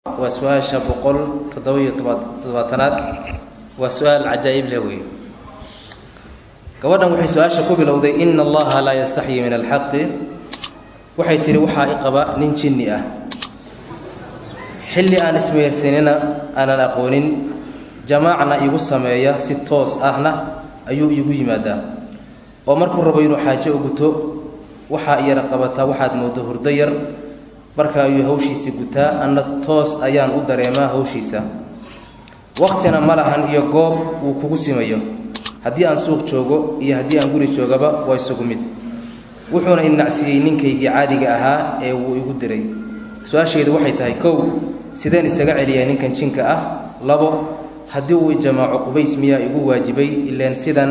Waa su-aasha 177aad. Waa su-aal cajaa'ib leh wey. Gabadhan waxay su-aasha ku bilowday "Ina Allaha laa yastaxyi min alxaqi". Waxay tidhi: "Waxaa i qaba nin jinni ah, xilli aan ismehersanina aanan aqoonin, jamaacna igu sameeya, si toos ahna ayuu iigu yimaadaa, oo markuu rabo inuu xaajo u guto waxaa iyara qabataa waxaad mooddo hurdo yar, marka ayuu hawshiisa gutaa, anna toos ayaan u dareemaa hawshiisa. Waqtina ma lahan iyo goob uu kugu simayo. Haddii aan suuq joogo iyo haddii aan guri joogaba waa isugu mid. Wuxuuna inacsiiyey ninkaygii caadiga ahaa ee wuu igu diray. Su-aashaydu waxay tahay: kow, sideen isaga celiyaa ninkan jinka ah? Labo, haddii uu ijamaaco, qubays miyaa igu waajibay? Ileen sidan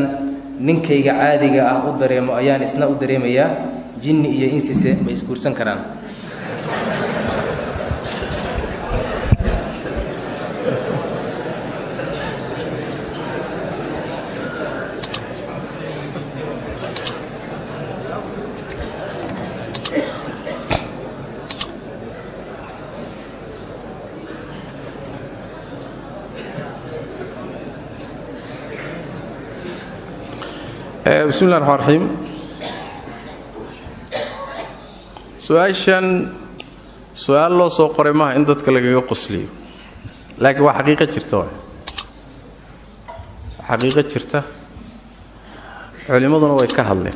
ninkayga caadiga ah u dareemo ayaan isna u dareemayaa. Jinni iyo insise ma isguursan karaan?" Bismi llah raxmaan raxiim. Su-aashan su-aal loo soo qoray maaha in dadka lagaga qosliyo, laakiin waa xaqiiqo jirta, waay xaqiiqo jirta, culimmaduna way ka hadleen.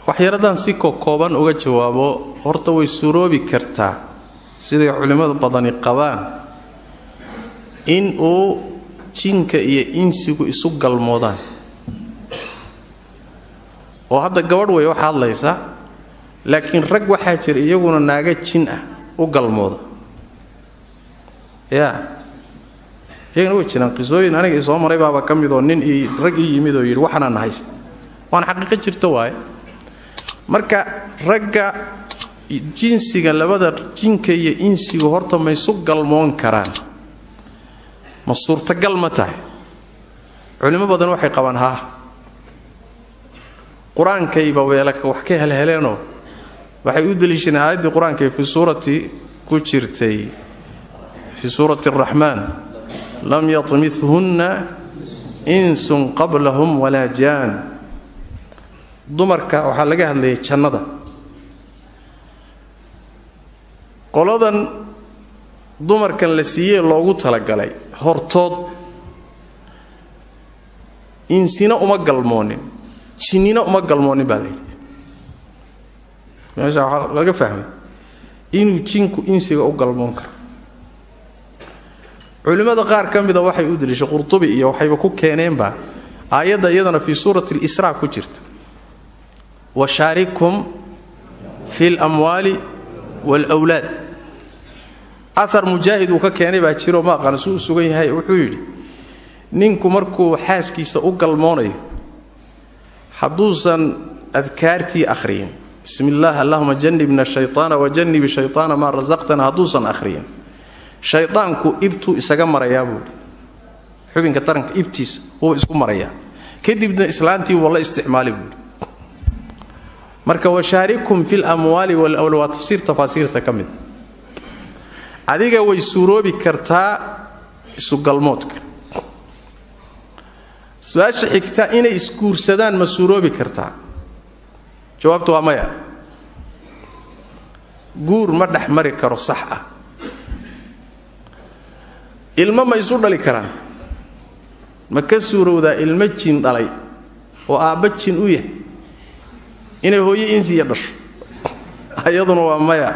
Waxyaradaan si kokooban uga jawaabo. Horta way suroobi kartaa, siday culimmada badani qabaan, in uu jinka iyo insigu isu galmoodaan. Oo hadda gabadh way wax hadlaysa, laakiin rag waxaa jira iyaguna naaga jin ah u galmooda. Yaa iyagana way jiraan. Qisooyin aniga isoo maray baaba ka midoo nin ii rag ii yimid oo yidhi waxaanaan haysta, waana xaqiiqo jirto waaye. Marka ragga jinsiga, labada jinka iyo insigu, horta ma isu galmoon karaan? Ma suurtagal ma tahay? Culimo badan waxay qabaan haa. Qur-aankayba weelaka wax ka helheleenoo waxay u deliishadeen aayaddii qur-aanka ee fii suurati ku jirtay, fii suurati araxmaan: "Lam yatmithunna insun qablahum walaa jaan". Dumarka waxaa laga hadlayay jannada. Qoladan dumarkan la siiyey loogu talagalay hortood insina uma galmoonin, jinnina uma galmoonin baa la yidhi. Meesha waxaa laga fahmay inuu jinku insiga u galmoon karo. Culimmada qaar ka mida waxay u deliishay, Qurtubi iyo waxayba ku keeneenba aayadda iyadana fii suurati alisraa ku jirta: "Washaarikhum fi lamwaali waalwlaad". Ahar Mujaahid uu ka keenay baa jiroo, ma aqaano si uu sugan yahay. Wuxuu yidhi ninku markuu xaaskiisa u galmoonayo, hadduusan adkaartii akhriyin, "Bismi illaah, allahuma janibna shaytaana wajanibi shaytaana maa rasaqtana", hadduusan akhriyin, shaydaanku ibtuu isaga marayaa buuhi. Xubinka taranka ibtiisa wuu isku marayaa, kadibna islaantii wuu la isticmaali buuhi. Marka "washaarikum fi lamwaali walawla" waa tafsiir tafaasiirta ka mida. Adiga way suuroobi kartaa isugalmoodka. Su-aasha xigta: inay isguursadaan ma suuroobi kartaa? Jawaabtu waa maya. Guur ma dhex mari karo sax ah. Ilmo ma isu dhali karaan? Ma ka suurowdaa ilmo jin dhalay oo aabba jin u yahay inay hooyo insiya dhasho? Iyaduna waa maya,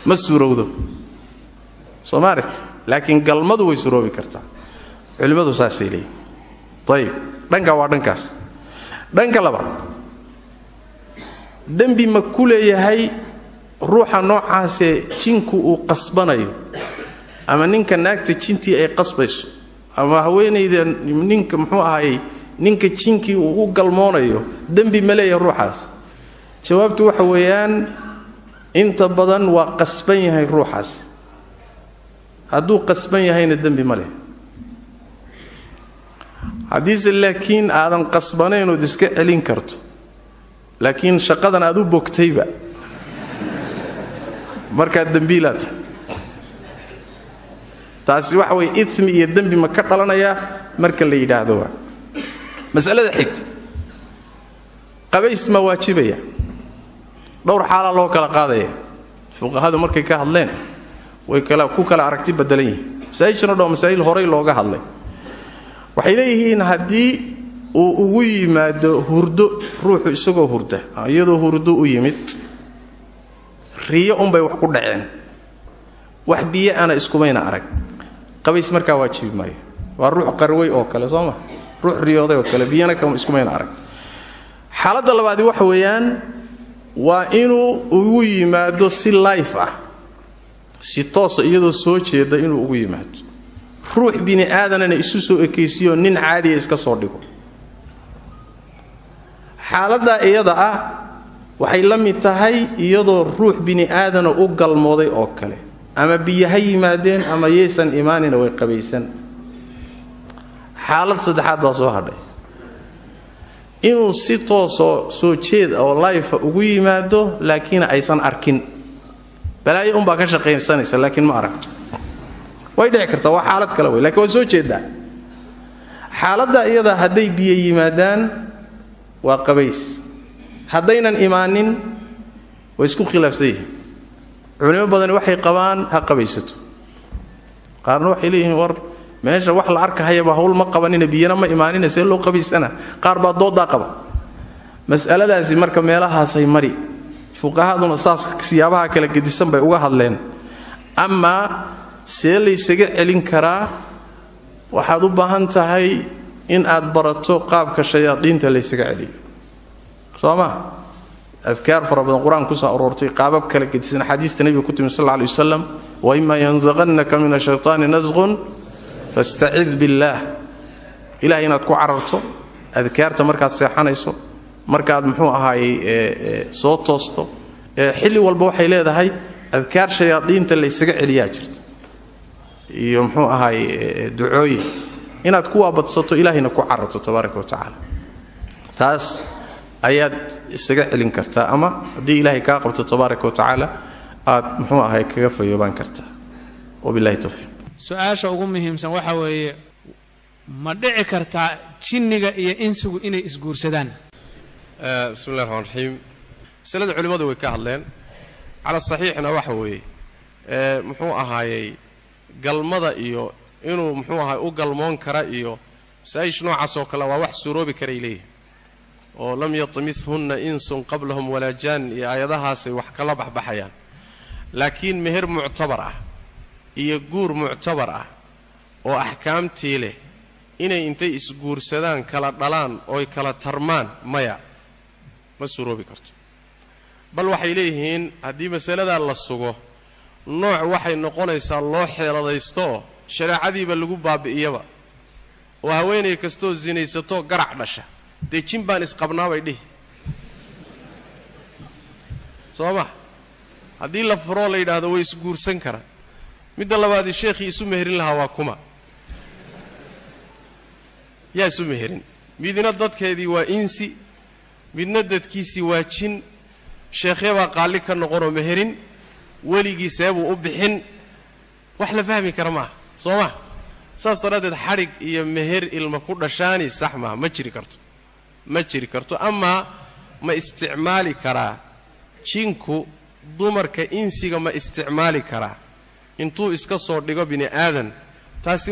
ma suurowdo. Soo maarat? Laakiin galmadu way suroobi kartaa, culimmadu saasay leeyihin. Ayib, dhanka waa dhankaas. Dhanka labaad, dembi ma ku leeyahay ruuxa noocaasee jinku uu qasbanayo, ama ninka naagta jintii ay qasbayso, ama haweenayda ninka, muxuu ahayey, ninka jinkii uu u galmoonayo? Dembi ma leeyahay ruuxaas? Jawaabtu waxa weeyaan, inta badan waa qasban yahay ruuxaas. Hadduu qasban yahayna dembi ma leh. Haddiise laakiin aadan qasbanayn ood iska celin karto, laakiin shaqadan aad u bogtayba. Markaa dembiilaa tahay. Taasi waxa weye imi iyo dembi ma ka dhalanayaa marka la yidhaahdo. Waa masalada xigta, qabays ma waajibaya? Dhowr xaalaa loo kala qaadaya. Fuqahadu markay ka hadleen way ku kala aragti badelan yihiin. Masaa'ijana dho masaa'il horay looga hadlay. Waxay leeyihiin haddii uu ugu yimaado hurdo ruuxu, isagoo hurda, iyadoo hurdo u yimid, riyo unbay wax ku dhaceen, wax biyo ana iskumayna arag, qabays markaa waajibi maayo. Waa ruux qarway oo kale, soo ma? Ruux riyooday oo kale, biyana iskumayna arag. Xaaladda labaadi waxa weeyaan waa inuu ugu yimaado si life ah, si toosa, iyadoo soo jeeda inuu ugu yimaado, ruux bini aadanana isu soo ekaysiyo, nin caadiya iska soo dhigo. Xaaladdaa iyada ah waxay la mid tahay iyadoo ruux bini aadana u galmooday oo kale, ama biyo ha yimaadeen ama yaysan imaanina, way qabaysan. Xaalad saddexaad baa soo hadhay, inuu si toosoo soo jeed oo life ugu yimaado, laakiin aysan arkin, balaayo unbaa ka shaqaysanaysa, laakiin ma aragto. Way dhici kartaa, waa xaalad kale wey, lakiin waa soo jeedaa. Xaaladda iyada hadday biyo yimaadaan waa qabays, haddaynan imaanin way isku khilaafsan yihiin. Culimo badani waxay qabaan ha qabaysato, qaarna waxay leeyihiin war meesha wax la arkahayaba hawl ma qabanina, biyana ma imaanina, see loo qabaysana? Qaar baa doodaa qaba. Mas'aladaasi marka meelahaasay mari, fuqahaduna saas siyaabaha kala gedisan bay uga hadleen. Amaa see laysaga celin karaa? Waxaad u baahan tahay in aad barato qaabka shayaadiinta laysaga celiyo, soo ma? Adkaar fara badan qur-aan kusoo aroortay, qaabab kala gedisan axaadiista nebiga ku timi sal alla alay wasalam. Waima yanzaqannaka min ashaytaani nasqun fastacid billaah. Ilahay inaad ku cararto, adkaarta markaad seexanayso, markaad muxuu ahaayey soo toosto, xilli walba waxay leedahay adkaar shayaadiinta laysaga celiyaa jirta, iyo muxuu ahaayey ducooyin inaad ku waabadsato, ilaahayna ku cararto tabaaraka wa tacaala. Taas ayaad isaga celin kartaa, ama haddii ilaahay kaa qabto tabaaraka wa tacaala aad muxuu ahay kaga fayoobaan kartaa. Wabillahi towfiiq. Su-aasha ugu muhiimsan waxa weeye, ma dhici kartaa jinniga iyo insigu inay isguursadaan? Bismi llahi raxmaan raxiim. Masalada culimmadu way ka hadleen. Cala saxiixna waxa weeye muxuu ahaayey galmada iyo inuu muxuu ahaay u galmoon kara iyo masaa'ish noocaas oo kale waa wax suuroobi karay leeyihin, oo lam yatmithunna insun qablahum walaa jaan iyo aayadahaasay wax kala baxbaxayaan. Laakiin meher muctabar ah iyo guur muctabar ah oo axkaamtii leh inay intay isguursadaan kala dhalaan ooy kala tarmaan, maya, ma suuroobi karto. Bal waxay leeyihiin haddii masaladaa la sugo, nooc waxay noqonaysaa loo xeeladaystooo shareecadiiba lagu baabi'iyaba, oo haweenay kastoo sinaysatoo garac dhasha, dee jin baan isqabnaa bay dhihi, soo ma? Haddii la furoo la yidhaahdo way isguursan karaan. Midda labaadii, sheekhii isu meherin lahaa waa kuma? Yaa isu meherin? Midna dadkeedii waa insi, midna dadkiisii waa jin. Sheekhee baa qaalli ka noqonoo meherin? Weligii seebuu u bixin? Wax la fahmi kara maaha, soo ma? Saas daraaddeed xadhig iyo meher ilma ku dhashaani sax maaha, ma jiri karto, ma jiri karto. Amaa ma isticmaali karaa jinku dumarka insiga? Ma isticmaali karaa intuu iska soo dhigo bini aadan? Taasi